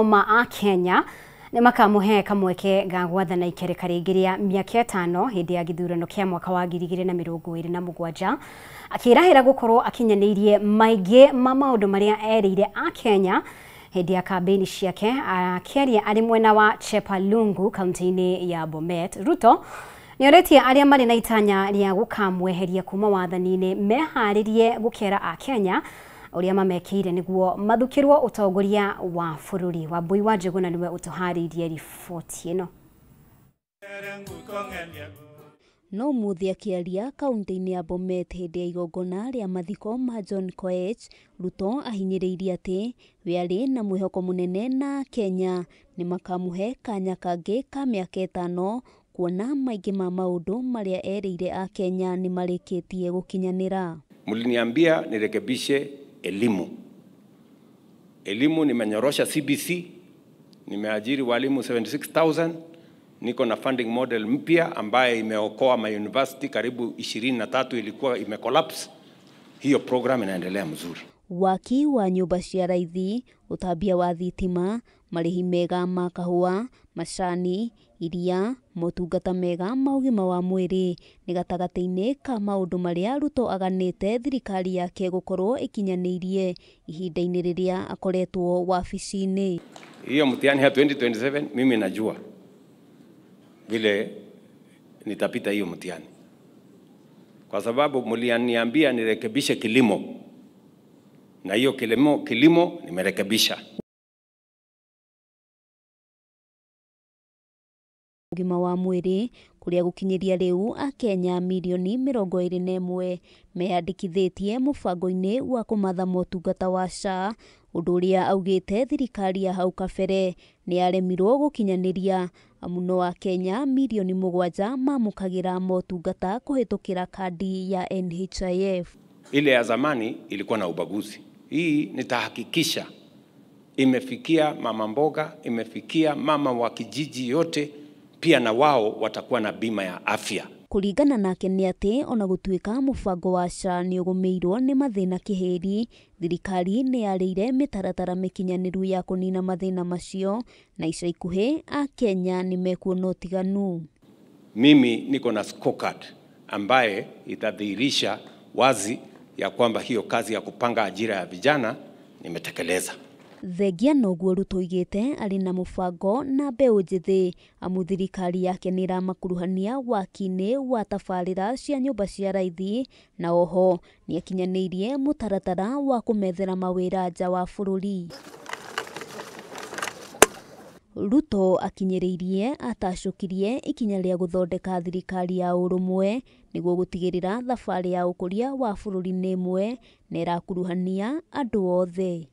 Ma a Kenya nĩ makamũhe kamweke ga gwathana ikereka rĩngĩ rĩa mĩaka 5 hĩndĩ ya gĩthurano kĩa mwaka wa 2027, akĩrahĩra gũkorwo akinyanĩirie maingĩ ma maũndũ marĩa erĩire a Kenya hĩndĩ ya kambĩini ciake. Akĩaria arĩ mwena wa Chepalungu kaunti-inĩ ya Bomet, Ruto nĩorĩtie arĩa marĩ na itanya rĩa gũkamweheria kuma wathani-inĩ meharĩrie gũkera a Kenya ũrĩa mamekĩire nĩguo mathukĩrwo ũtongoria wa bũrũri. Wambui wa Njũgũna nĩwe ũtũharĩirie riboti ĩno. No mũthĩ akĩaria kaunti-inĩ ya Bomet hĩndĩ ya igongona rĩa mathiko ma John Koech, Ruto ahinyĩrĩirie atĩ we arĩ na mwĩhoko mũnene na Kenya nĩ makamũhe kanya kangĩ ka mĩaka 5 kuona maingĩ ma maũndũ marĩa erĩire a Kenya nĩ marĩkĩtie gũkinyanĩra. Mliniambia nirekebishe elimu. Elimu nimenyorosha CBC, nimeajiri walimu 76,000, niko na funding model mpya ambaye imeokoa ma university karibu 23 ilikuwa imecollapse. Hiyo program inaendelea mzuri. Waki wa nyũmba cia raithi, ũtambia wa thitima, marĩhi mega ma kahũa, macani, iria, motungata mega ma ũgima wa mwĩrĩ nĩ gatagatĩ-inĩ ka maũndũ marĩa Ruto aganĩte thirikari yake gũkorwo ĩkinyanĩirie ihinda-inĩ rĩrĩa akoretwo wabici-inĩ. Hiyo mtihani ya 2027 mimi najua vile nitapita hiyo mtihani, kwa sababu mlianiambia nirekebishe kilimo, na hiyo kilimo nimerekebisha. Ũgima wa mwĩrĩ kũrĩa gũkinyĩria rĩu akenya mirioni 21 meyandĩkithĩtie mũbango-inĩ wa kũmatha motungata wa SHA, ũndũ ũrĩa augĩte thirikari ya hau kabere nĩ yaremirwo gũkinyanĩria, amu no akenya mirioni 7 mamũkagĩra motungata kũhĩtũkĩra kandi ya NHIF. Ile ya zamani ilikuwa na ubaguzi. Hii nitahakikisha imefikia mama mboga, imefikia mama wa kijiji yote, pia na wao watakuwa na bima ya afya. Kũringana nake nĩ atĩ ona gũtuĩka mũbango wa SHA nĩ ũgũmĩirwo nĩ mathĩna kĩhĩri, thirikari nĩ yarĩire mĩtaratara mĩkinyanĩru ya kũnina mathĩna macio, na ica ikuhĩ akenya nĩ mekuona ũtiganu. Mimi niko na scorecard ambaye itadhihirisha wazi ya kwamba hiyo kazi ya kupanga ajira ya vijana nimetekeleza. Thengia noguo Ruto oigĩte arĩ na mũbango na mbeũ njĩthĩ, amu thirikari yake nĩ ĩramakuruhania waki-inĩ wa tabarĩra cia nyũmba cia raithi, na oho nĩ akinyanĩirie mũtaratara wa kũmethera mawĩra nja wa bũrũri. Ruto akinyĩrĩirie atacũkirie ikinya rĩa gũthondeka thirikari ya ũrũmwe nĩguo gũtigĩrĩra thabarĩ ya ũkũria wa bũrũri nĩ ĩmwe na ĩrakuruhania andũ othe.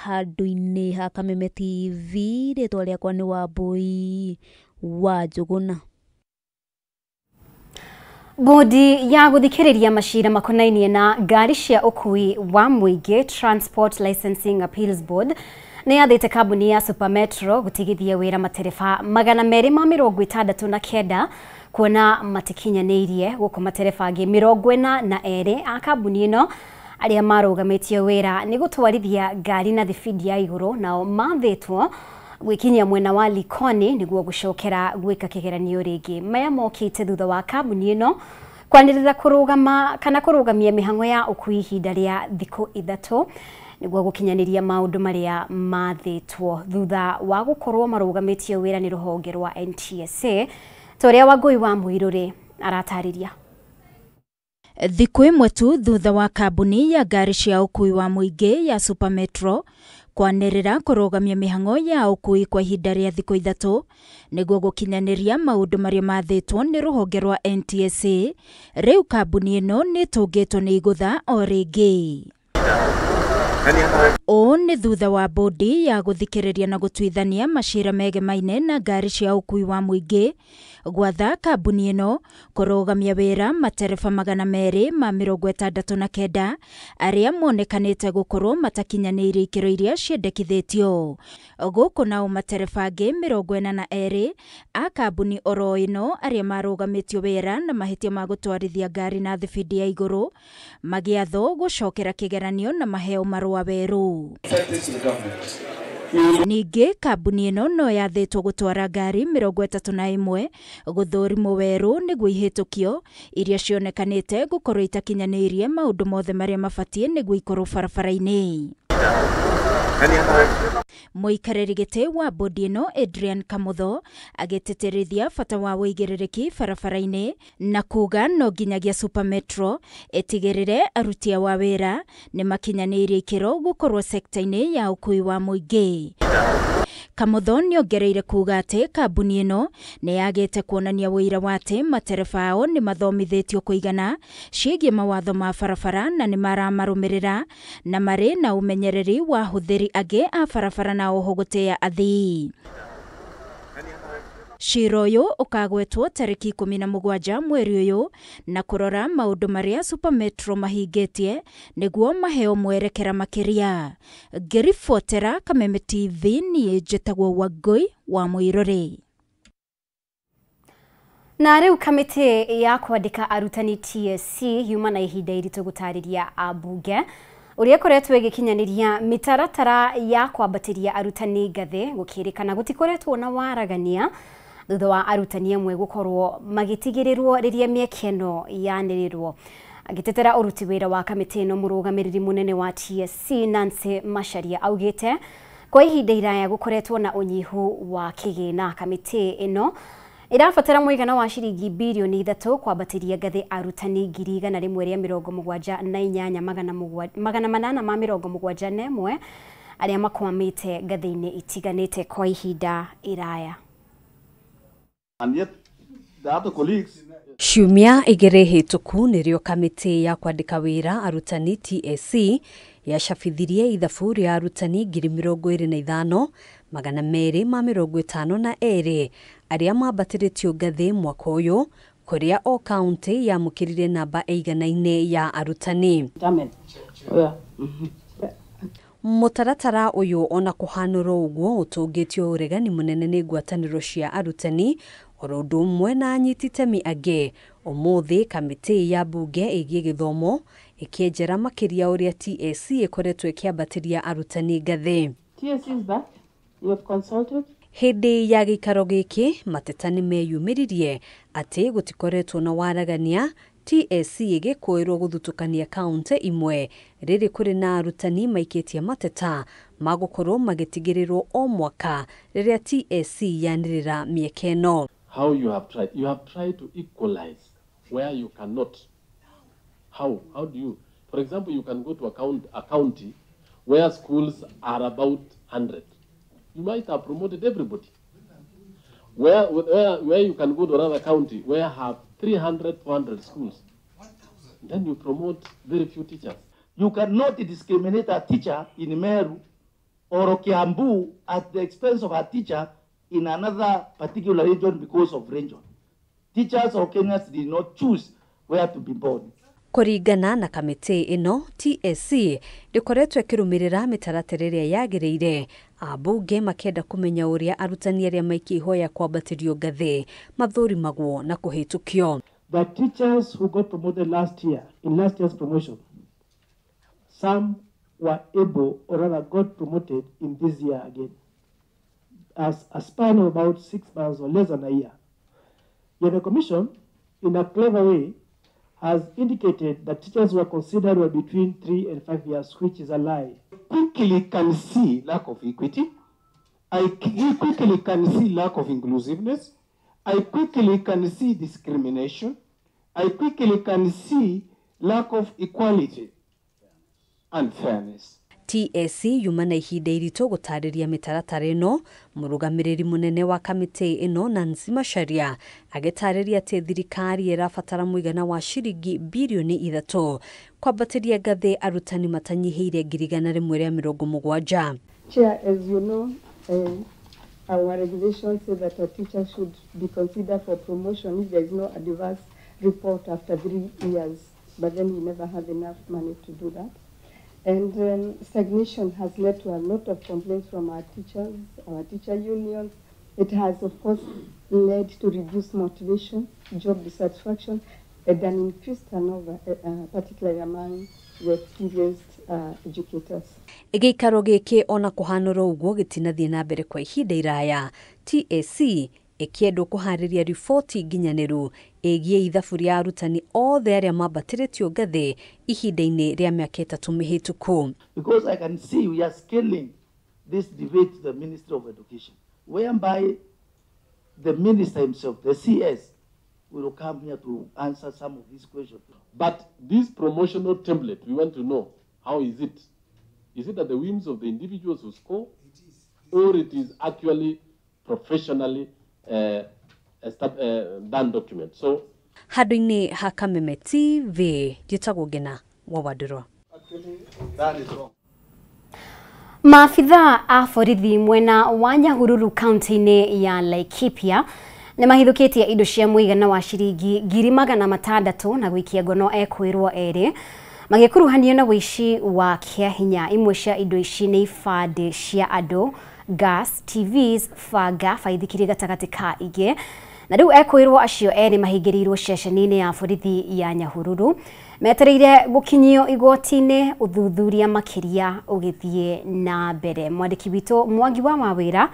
Handũ-inĩ ha Kameme TV, rĩtwa rĩakwa nĩ Wambui wa Njũgũna. Bodi ya gũthikĩrĩria macira makonainie na ngari cia ũkui wa mũingĩ Transport Licensing Appeals Board nĩ yathĩte kambuni ya Supermetro gũtigithia wĩra matereba 269 kuona matikinyanĩirie, gũkũ matereba angĩ 42 a kambuni ĩno arĩa marũgamĩtie wĩra nĩ gũtwarithia ngari na thibindi ya igũrũ, nao mathĩtwo gwĩkinyia mwena wa Likoni nĩguo gũcokera gwĩka kĩgeranio rĩngĩ. Maya mokĩte thutha wa kambuni ĩno kwanĩrĩra kũrũgama kana kũrũgamia mĩhang'o ya ũkui ihinda rĩa thikũ 3 nĩguo gũkinyanĩria maũndũ marĩa mathĩtwo thutha wa gũkorwo marũgamĩtie wĩra nĩ rũhonge rwa NTSA. Ta ũrĩa Wangũi wa Mũirũrĩ aratarĩria. Thikũ ĩmwe tu thutha wa kambuni ya ngari cia ũkui wa mũingĩ ya Supermetro kwanĩrĩra kũrũgamia mĩhang'o ya ũkui kwa ihinda rĩa thikũ 3 nĩguo gũkinyanĩria maũndũ marĩa mathĩtwo nĩ rũhonge rwa NTSA, rĩu kambuni ĩno nĩ ĩtũngĩtwo nĩ igũtha o rĩngĩ. Ũũ nĩ thutha wa bodi ya gũthikĩrĩria na gũtuithania macira megemaine na ngari cia ũkui wa mũingĩ gwatha kambuni ĩno kũrũgamia wĩra matereba 269 arĩa monekanĩte gũkorwo matakinyanĩirie ikĩro iria ciendekithĩtio. Gũkũ nao matereba angĩ 42 a kambuni oro ĩno arĩa marũgamĩtio wĩra na mahĩtia ma gũtwarithia ngari na thibindi ya igũrũ magĩathwo gũcokera kĩgeranio na maheo marũa werũ. Ningĩ kambuni ĩno no yathĩtwo gũtwara ngari 31 gũthũrimwo werũ nĩguo ihĩtũkio iria cionekanĩte gũkorwo itakinyanĩirie maũndũ mothe marĩa mabatiĩ nĩguo ikorwo barabara-inĩ. Mũikarĩri gĩtĩ wa bodi ĩno Adrian Kamutho agĩtĩtĩrithia bata wa ũigĩrĩrĩki barabara-inĩ na kuga no nginyagia Super Metro ĩtigĩrĩre aruti a wĩra nĩ makinyanĩirie ikĩro gũkorwo sekta-inĩ ya ũkui wa mũingĩ. Kamutho nĩongereire kuga atĩ kambuni ĩno nĩ yagĩte kuonania ũira wa atĩ matereba ao nĩ mathomithĩtio kũigana ciĩgiĩ mawatho ma barabara na nĩ maramarũmĩrĩra na marĩ na ũmenyereri wa ahũthĩri angĩ a barabara na oho gũtĩa athii. Cira ũyũ ũkagwetwo tarĩki 17 mweri ũyũ na kũrora maũndũ marĩa Super Metro mahingĩtie nĩguo maheo mwerekera makĩria. Ngĩribotera Kameme TV niĩ njĩtagwo Wangũi wa Mũirũrĩ. Na rĩu kamĩtĩ ya kwandĩka arutani TSC yuma na ihinda iritũ gũtarĩria ambunge ũrĩa ĩkoretwo ĩgĩkinyanĩria mĩtaratara ya kwambatĩria arutani ngathĩ gũkĩrĩkana gũtikoretwo na waragania thutha wa arutani amwe gũkorwo magĩtigĩrĩrwo rĩrĩa mĩeke ĩno yanĩrĩrwo. Agĩtetera ũruti wĩra wa kamĩtĩ ĩno mũrũgamĩrĩri mũnene wa TSC Nancy Macharia augĩte kwa ihinda iraya gũkoretwo na ũnyihu wa kĩgĩna. Kamĩtĩ ĩno ĩrabatara mũigana wa ciringi birioni 3 kwambatĩria ngathĩ arutani 178,871 arĩa makwamĩte ngathĩ-inĩ itiganĩte kwa ihinda iraya. And yet the other colleagues Ciumia igĩrĩ hĩtũku nĩrĩo kamĩtĩ ya kwandĩka wĩra arutani TSC yacabithirie ithabu rĩa arutani 25,252 arĩa mambatĩrĩtio ngathĩ mwaka ũyũ kũrĩa o kaunti yamũkĩrire namba ĩiganaine ya arutani. Mũtaratara ũyũ ona kũhanũrwo ũguo ũtũngĩtio ũregani mũnene nĩ ngwatanĩro cia arutani oro ũndũ ũmwe na anyiti itemi angĩ. Ũmũthĩ kamĩtĩ ya mbunge ĩgiĩ gĩthomo ĩkĩenjera makĩria ũrĩa TSC ĩkoretwo ĩkĩambatĩria arutani ngathĩ. TSC is back. You have consulted. Hĩndĩ ya gĩikaro gĩkĩ mateta nĩmeyumĩririe atĩ gũtikoretwo na waragania TSC ĩgĩkũĩrwo gũthutũkania kaunti imwe rĩrĩ kũrĩ na arutani maikĩtie mateta ma gũkorwo magĩtigĩrĩrwo o mwaka rĩrĩa TSC yanĩrĩra mĩeke ĩno. How you have tried? You have tried to equalize where you cannot. How? How do you? For example, you can go to a county where schools are about 100. You might have promoted everybody. Where you can go to another county where have 300, 400 schools. Then you promote very few teachers. You cannot discriminate a teacher in Meru or Kiambu at the expense of a teacher in another particular region because of region. Teachers or Kenyans did not choose where to be born. Kũringana na kamĩtĩ ĩno TSC ndĩkoretwo ĩkĩrũmĩrĩra mĩtaratara ĩrĩa yagĩrĩire. Ambunge makĩenda kũmenya ũrĩa arutani arĩa maikia ihoya kwambatĩrio ngathĩ mathũrimagwo na kũhĩtũkio. The teachers who got promoted last year, in last year's promotion, some were able or rather got promoted in this year again, as a span of about 6 months or less than a year. Yet the commission, in a clever way, has indicated that teachers were considered were between 3 and 5 years, which is a lie. Quickly can see lack of equity. I quickly can see lack of inclusiveness. I quickly can see discrimination. I quickly can see lack of equality and fairness. TSC yuma na ihinda iritũ gũtarĩria mĩtaratara ĩno. Mũrũgamĩrĩri mũnene wa kamĩtĩ ĩno Nancy Macharia agĩtarĩria atĩ thirikari ĩrabatara mũigana wa ciringi birioni 3 kwambatĩria ngathĩ arutani matanyihĩire 170,000. Chair, as you know, our regulations say that a teacher should be considered for promotion if there is no adverse report after 3 years, but then we never have enough money to do that. And stagnation has led to a lot of complaints from our teachers, our teacher unions. It has, of course, led to reduced motivation, job dissatisfaction, and an increased turnover, particularly among the experienced educators. Gĩikaro gĩkĩ ona kũhanũra ũguo gĩtinathiĩ na mbere kwa ihinda iraya. TSC ĩkĩendwo kũharĩria riboti nginyanĩru ĩgiĩ ithabu rĩa arutani othe arĩa mambatĩrĩtio ngathĩ ihinda-inĩ rĩa mĩaka 3 mĩhĩtũku. Because I can see we are scaling this debate to the Ministry of Education, whereby the minister himself, the CS, will come here to answer some of these questions. But this promotional template, we want to know, how is it? Is it at the whims of the individuals who score? It is. Or it is actually professionally done document? So, handũ-inĩ ha Kameme TV, njĩtagwo Ngina wa Wandũrwa. Maabithaa a borithi mwena wa Nyahururu kaunti-inĩ ya Laikipia nĩ mahithũkĩtie indo cia mũigana wa ciringi 600,000 na gũikia ngono ekwĩrwo erĩ magĩkuruhanio na ũici wa kĩahinya. Imwe cia indo ici nĩ ibandĩ cia andũ, gas, TVs, banga, baithikiri gatagatĩ ka ingĩ. Na rĩu ekwĩrwo acio erĩ mahingĩrĩirwo ceceni-inĩ ya borithi ya Nyahururu metereire gũkinyio igoti-inĩ, ũthuthuria makĩria ũgĩthiĩ na mbere. Mwandĩki witũ Mwangi wa Mawĩra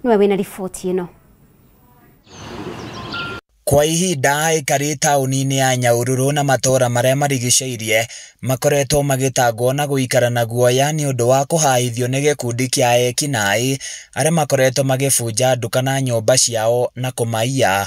nĩwe wĩna riboti ĩno. Kwa ihinda aikari taũni-inĩ ya Nyahururu na matũũra marĩa marigicĩirie makoretwo magĩtangwo na gũikara na guoya nĩ ũndũ wa kũhaithio nĩ gĩkundi kĩa ekinaĩ arĩa makoretwo magĩbunja nduka na nyũmba ciao na kũmaiya.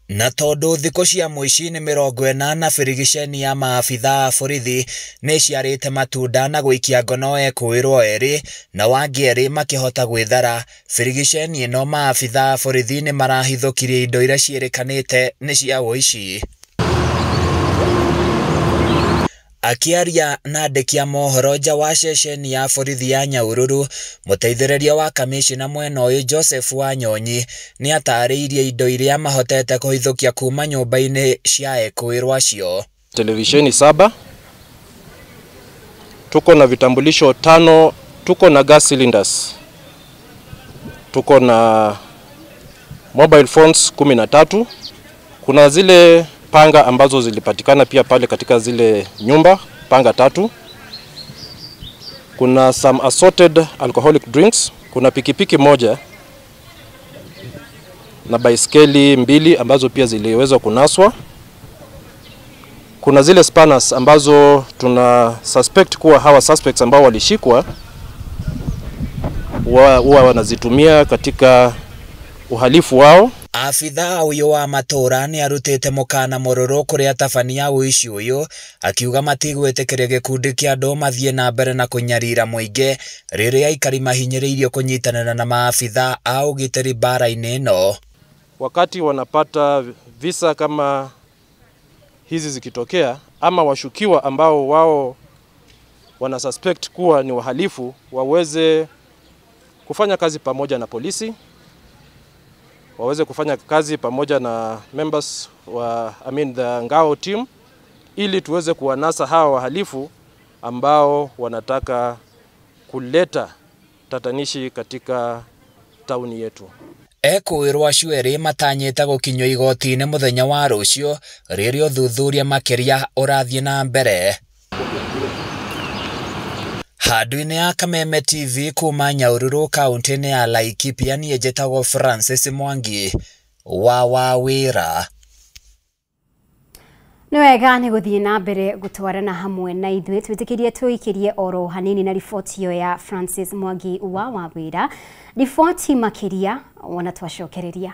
Na tondũ thikũ cia mũici nĩ 40 birigiceni ya maabithaa a borithi nĩ ciarĩte matunda na gũikia ngono ekwĩrwo erĩ na wangĩ erĩ makĩhota gwĩthara. Birigiceni ĩno maabithaa a borithi nĩ marahithũkirie indo iria ciĩrĩkanĩte nĩ cia ũici. Akĩaria na andĩki a mohoro nja wa ceceni ya borithi ya Nyahururu, mũteithĩrĩria wa kamishna mwena ũyũ Joseph Wanyonyi nĩ atarĩirie indo iria mahotete kũhithũkia kuma nyũmba-inĩ cia ekwĩrwo acio. Televisheni 7, tuko na vitambulisho 5, tuko na gas cylinders, tuko na mobile phones 13, kuna zile panga ambazo zilipatikana pia pale katika zile nyumba, panga 3. Kuna some assorted alcoholic drinks, kuna pikipiki 1 na baiskeli 2 ambazo pia ziliweza kunaswa. Kuna zile spanners ambazo tuna suspect kuwa hawa suspects ambao walishikwa huwa wanazitumia katika uhalifu wao. Afithaa ũyũ wa matũũra nĩ arutĩte mũkana mũrũrũ kũrĩ atabania ũici ũyũ akiuga matigwĩtĩkĩria gĩkundi kĩa andũ mathiĩ na mbere na kũnyarira mũingĩ rĩrĩa aikari mahinyĩrĩirio kũnyitanĩra na maabithaa a ũgitĩri mbara-inĩ ĩno. Wakati wanapata visa kama hizi zikitokea ama washukiwa ambao wao wana suspect kuwa ni wahalifu waweze kufanya kazi pamoja na polisi, waweze kufanya kazi pamoja na members wa the Ngao team ili tuweze kuwanasa hawa wahalifu ambao wanataka kuleta tatanishi katika tauni yetu. Ekwĩrwo acio erĩ matanyĩte gũkinyio igoti-inĩ mũthenya wa rũciũ rĩrĩa ũthuthuria makĩria ũrathiĩ na mbere. Handũ-inĩ ya Kameme TV kuma Nyahururu kaunti-inĩ ya Laikipia, niĩ njĩtagwo Francis Mwangi wa Wawĩra. Nĩ wega nĩ gũthiĩ na mbere gũtwarana hamwe na ithuĩ twĩtĩkĩrie tũikĩrie oro hanini na riboti ĩyo ya Francis Mwangi wa Wawĩra. Riboti makĩria wona twacokereria.